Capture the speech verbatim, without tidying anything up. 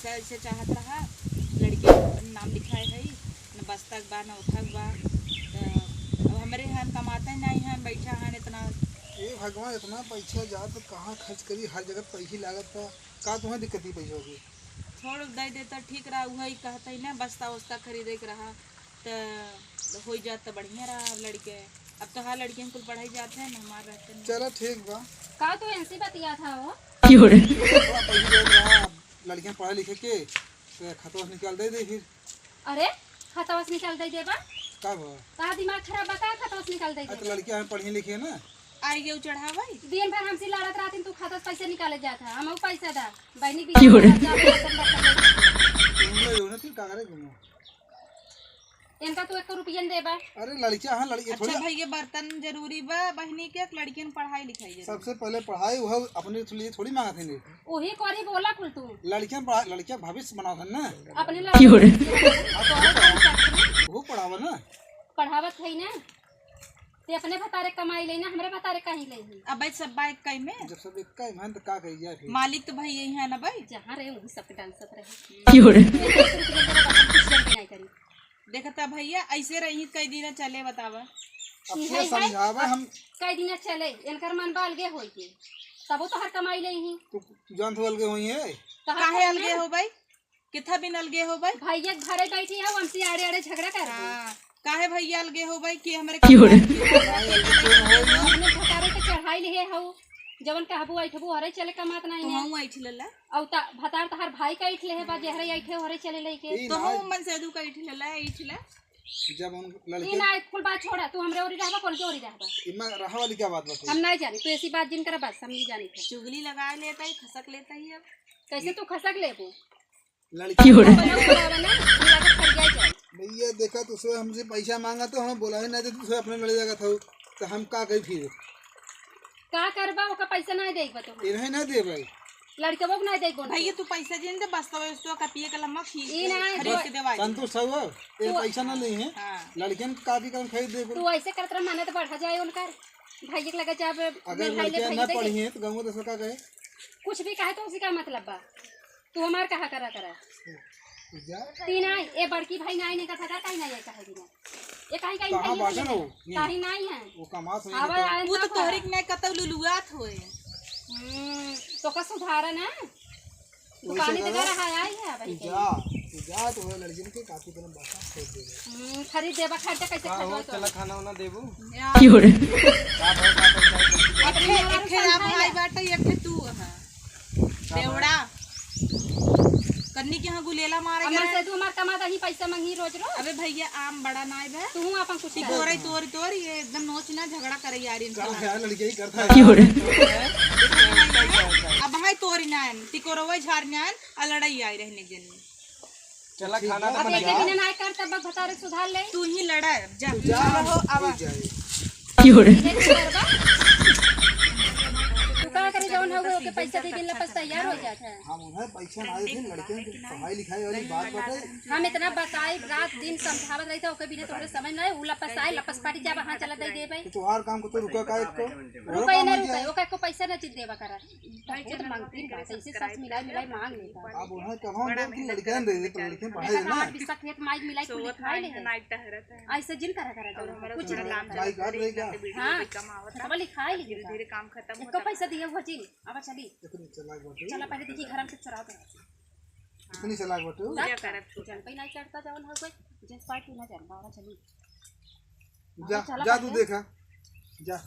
ऐसे चाहत रहा, लड़किया के नाम लिखाए है, न बस्ता के बा, न ओथा के बा। त अब हमरे हन कमाते नहीं हन, बैठा हन इतना। ए भगवान, इतना पैसा जात कहाँ खर्च करी, हर जगह पैसे लागत बा। का तुम्हें दिक्कत ही पैसा की? थोड़ दे देता ठीक रहा, वही कहते ही ना बस्ता उस्ता खरीदे के रहा, त हो जात त बढ़िया रहा। अब लड़के, अब तो हर लड़कियन कुल पढ़ाई जाते हैं ना, हमार रहते नहीं। चला ठीक बा। का तू इनसे बतिया था हो? क्यों रे? थोड़ा पैसे दे रहा, लड़कियन पढ़े लिखे के, तो खतवा से निकाल दे दे फिर। अरे, खतवा से निकाल दे देबा? का बा? का दिमाग खराब बा का, खतवा से निकाल दे अरे तो देबा? लड़कियां हैं, पढ़ी लिखी है ना। आई गेहूं चढ़ावाई। दिन भर हमसे लड़त रहती, तू खाता से पैसा निकाले जात है, हम पैसा दा, बहनी भी क्यों रे? जात है, बर्तन बर्तन लेके। तुम लोग हो ना, फिर का करे घूमो? इनका तू एक रुपया न देबा। अरे लड़कियां हैं, लड़की अच्छा थोड़ी। भैया, बर्तन जरूरी बा बहनी के, लड़कियन पढ़ाई लिखाई जरूरी। सबसे पहले पढ़ाई, वह अपने लिए थोड़ी मांगत है। वही करी बोला कुल तू। लड़कियां पढ़ा, लड़कियां भविष्य बनावत है ना। अपने क्यों रे? हाँ, तो वो पढ़ावा ना। पढ़ावत है ना। ते अपने भतारे कमाई ले ना, हमरे भतारे कहीं ले ही। अब भाई सब बा एक कई में। जब सब एक कई में तो का कही जाए फिर? मालिक तो भाई यही है ना भाई। जहाँ रहे वही सबके डांसत रहे। क्यों रे? तू एक रुपया देबा, बर्तन कुछ जल्दी नहीं करी। देखता भैया, ऐसे रही कई दिन चले बतावा। अब इहे से है, समझावा अब हम। कई दिन चले, इनकर मन बा अलगे होई के। तबो तो हर कमाई ले ही। तू, तू जानत हो अलगे होई है? तोहर काहे घर अलगे में हो भाई? कितना बिन अलगे हो भाई? भैया के घरे बैठी है, हमसे आड़े आड़े झगड़ा कर रही। हाँ, काहे भैया अलगे हो भाई कि हमरे क्यों रे? अपने भतारे के चढ़ाई लिहे हो, जवन कहबू ऐठबू, हरे चले कमात नहीं तो है। हम ऐठ लेला। औ ता भतार तहार भाई का ऐठ लेहे बा, जेहरे ऐठे हरे चले लेके। ई तो ना हम मन से दू का ऐठ लेला, ऐठ ला। जब हम ई लड़के ना, कुल बात छोड़ा, तू हमरे ओरी रहबा, कौन के ओरी रहबा? इमा रहा वाली क्या बात बाटे? हम नहीं जानी, तू ऐसी बात जिन कर बस, हम नहीं जानी थे। चुगली लगा लेता ही, खसक लेता ही अब। कैसे तू खसक लेबू? लड़की क्यों रे? अपना बुलावा ना, हम लागत कर जाए जाए। भैया देखा, तू सब हमसे पैसा मांगा तो हमें बोला ही ना, तो तू सब अपने लड़े जाएगा था, तो हम का कही फिर? का करबा, ओका पैसा ना देबा तो हम। इन्हें ना दे भाई। लड़कबो के ना देबो ना। भैया, तू पैसा जिन दे, बस्ता वस्ता का पिए के लम्मा खींच ई ना, खरीद के देवाई। संतोष साहब, ये तू पैसा ना ले हैं। हाँ। लड़कियन के कापी कलम खरीद दे। तू ऐसे करत रह, माने तो बढ़ा जाए उनकर। भाई के लगे जब अगर मेल हाई ले लड़कियां भाई ना दे पढ़ी दे। हैं, तो गाँव दस का कहे? कुछ भी कहे तो उसी का मतलब बा। तू हमार कहा करा करा। जा। ती ना, ए बड़की भाई ना, नहीं कथा का, कहीं ना, ये कहे बिना। ये कहीं, कहीं कहाँ भाई बाटन नहीं हो? है। कहीं नहीं है। वो कमास नहीं आवा, देता। आवा, वो तो आवा। तोहरे के नहीं कतौ लुलुआत होए। हम्म, तो का सुधारा ना? वैसे दुकानी तो करो, घर है, आई है भाई तू के। जा, तू जा, तो वो लड़किन के कापी कलम बाटा खरीद दे। हम्म, खरीद देबा, खर्चा कैसे का हो, खर्चा चला खाना वाना देबू? या। क्यों रे? का भाव, का पैसा है? एक ठे, एक ठे आप भाई बाटे, एक ठे तू है। का भाव? देवड़ा। कन्नी के यहाँ गुलेला मारे हमर गए। से तू हमार कमा दही, पैसा मांगी रोज रोज। अबे भैया, आम बड़ा नाय बे। तू अपन कुछ कर। तोरे, तोरी, तोरी, ये एकदम नोच ना झगड़ा करे यार इनसे। का है, लड़के ही करता है। क्यों रे? अब भाई तोरी नायन, टिकोरवा झार नायन, आ लड़ाई आई रहने जनी। चला खाना तो अब बन एके गया। बिना नाय कर, तब भतारे सुधार ले। तू ही लड़ा, जा। तू जा, हो, आवा। हो जाए। क्यों रे? तू का करे, जौन हो, ओके पैसा दे, दिन ला पैसा तैयार हो जात है। हम उन्हें पैसा ना दे थे, लड़के की पढ़ाई लिखाई वाली बात बाटे। हम इतना बताई, रात दिन समझावत रही थे, ओके बिना तोहरे समझ ना आए, उ लपस आए, लपस पाटी जाबा, हाँ, चला दे देबे। तो तोहार काम को तो रुका का एक को? रुका ही ना रुका, ओके को पैसा ना चित देबा करा। बहुत मांगती बात है, इसे सास मिलाई मिलाई मांग लेता। अब उन्हें कब हम बोल कि लड़के दे दे, तो लड़के पढ़ाई है ना। हमार बिस्सा खेत माई मिलाई कुल लिखाई ले है। ऐसे जिन करा करा जाओ, कुछ नहीं। माई का रह गया। हाँ, सब लिखाई ले। धीरे काम खत्म होता। इसको पैसा दिया हुआ जी। अब चली। इतनी चालाक बाटे। चला पहले देखी घर में से चुराओ तो। इतनी चालाक बाटे। पूजा करब छोटा। जन पे नहीं चढ़ता जवन हो गई। जस पार्टी ना जान, बाबा चली। जा, चला जा तू पहले। देखा। जा।